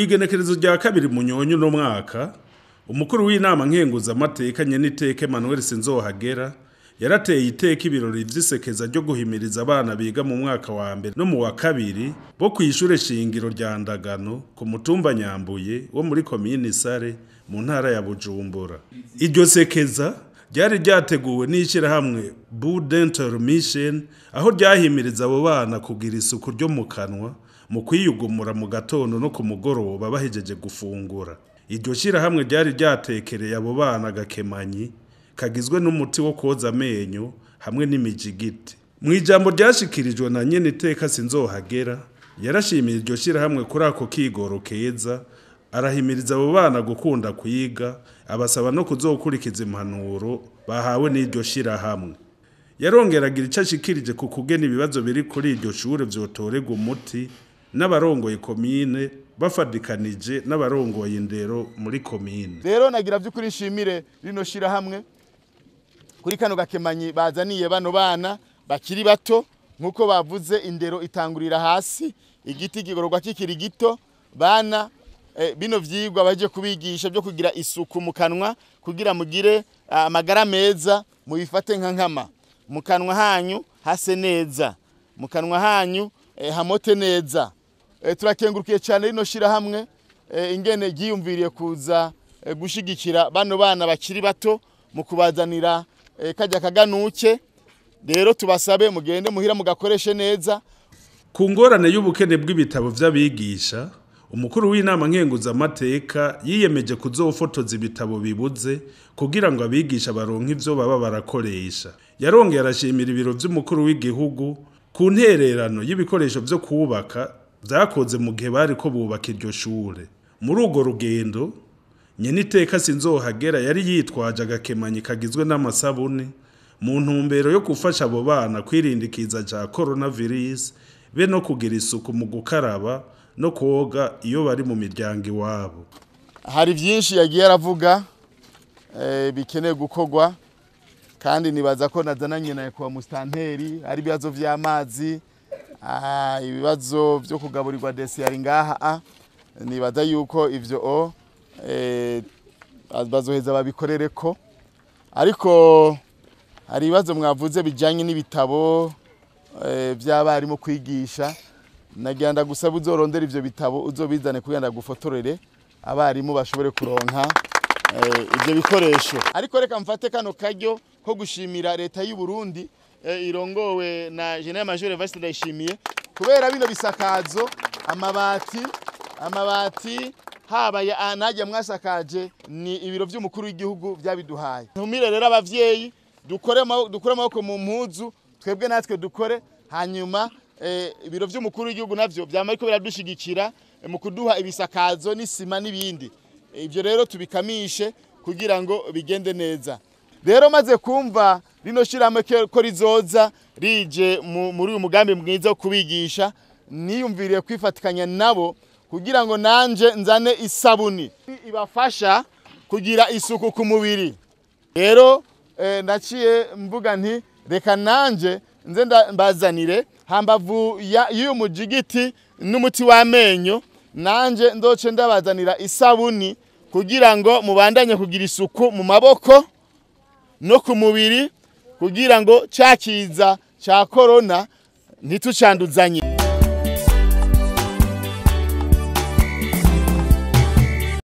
Igenekerezo rya 2 Munyonyo no mwaka, umukuru w'inama nkenguza amateka nyeniteka Emmanuel Sinzohagera yarateye iteka ibirori vy'isekeza ryo guhimiriza abana biga mu mwaka wa mbere no mu wa kabiri bo kwishure shingiro rya Ndagano ku mutumba Nyambuye wo muri komine Sare mu ntara ya Bujumbura. Iryo sekeza ryari ryateguwe n'ishirahamwe Bu Dental Mission, aho ryahimiriza abo bana kugira isuku ryo mu kanwa mu kwiyugumura mu gatondo no ku mugoroba bahejeje gufungura. Iryo shirahamwe ryari ryatekereye abo bana gakemanyi kagizwe n'umuti wo koza amenyo hamwe n'imijigiti. Mu ijambo ryashikirijwe na nyeniteka Sinzohagera, yarashimiye iryo shirahamwe kuri ako kigoro keza, arahimiriza abo bana gukunda kwiga, abasaba no kuzokurikiza impanuro bahawe n'iryo shirahamwe. Yarongeragira ico ashikirije ku kugena ibibazo biri kuri iryo shure vyotorerwa umuti n'abarongoye komine bafadikanije n'abarongoye indero muri komine. Rero nagira vy'ukuri nshimire rino shirahamwe kuri kano gakemanyi bazaniye bano bana bakiri bato. Nkuko bavuze, indero itangurira hasi, igiti kigororwa kikiri gito. Bana, bino vyigwa baje kubigisha byo kugira isuku mu kanwa kugira mugire amagara meza, mubifate nka nkama. Mu kanwa hanyu hase neza, mu kanwa hanyu hamote neza. Turakengurukiye cyane rino shirahamwe ingene ryiyumviriye kuza gushigikira bano bana bakiri bato mu kubazanira kajya kaganuke. Rero tubasabe mugende muhira mugakoreshe neza. Ku ngorane y'ubukene bw'ibitabo vy'abigisha, umukuru w'inama nkenguza amateka yiyemeje kuzofotoza ibitabo bibuze kugira ngo abigisha baronke ivyo baba barakoresha. Yarongeye arashimira ibiro vy'umukuru w'igihugu ku ntererano y'ibikoresho vyo kubaka vyakoze mu gihe bariko bubaka iryo shure. Muri urwo rugendo, nyeniteka Sinzohagera yari yitwaje agakemanyi kagizwe n'amasabuni mu ntumbero yo gufasha abo bana kwirinda ikiza ca coronavirus be no kugira isuku mu gukaraba no koga iyo bari mu miryango iwabo. Hari byinshi yagiye aravuga bikeneye gukorwa, kandi nibaza ko nazananye na kwa mustanteri, ari ibibazo vy'amazi, ibibazo vyo kugaburirwa desi yari ngaha. Nibaza yuko ivyo bazoheza babikorereko. Ariko hari ibibazo mwavuze bijanye n'ibitabo vy'abarimu kwigisha. Nagira ndagusaba uzorondera ivyo bitabo uzobizane kugira ndagufotorere abarimu bashobore kuronka ivyo bikoresho. Ariko reka mfate kano karyo ko gushimira leta y'u Burundi irongowe na General Major Evariste Ndayishimiye, kubera bino bisakazo, amabati habaye anajya mwasakaje ni ibiro vy'umukuru w'igihugu vyabiduhaye. Ntumire rero abavyeyi dukore amaboko mu mpuzu, twebwe natwe dukore, hanyuma ibiro vy'umukuru w'igihugu navyo vyama ariko biradushigikira mu kuduha ibisakazo n'isima n'ibindi. Ibyo rero tubikamishe kugira ngo bigende neza. Rero maze kumva rino shirahamwe ko rizoza rije muri uyu mugambi mwiza wo kubigisha, niyumviriye kwifatikanya nabo kugira ngo nanje nzane isabuni ibafasha kugira isuku ku mubiri. Rero naciye mvuga nti reka nanje nze mbazanire hambavu y'uyu mujigiti n'umuti w'amenyo, nanje ndoce ndabazanira isabuni kugira ngo mubandanye kugira isuku mu maboko no ku mubiri, kugira ngo cyakiza cya corona ntitucanduzanye.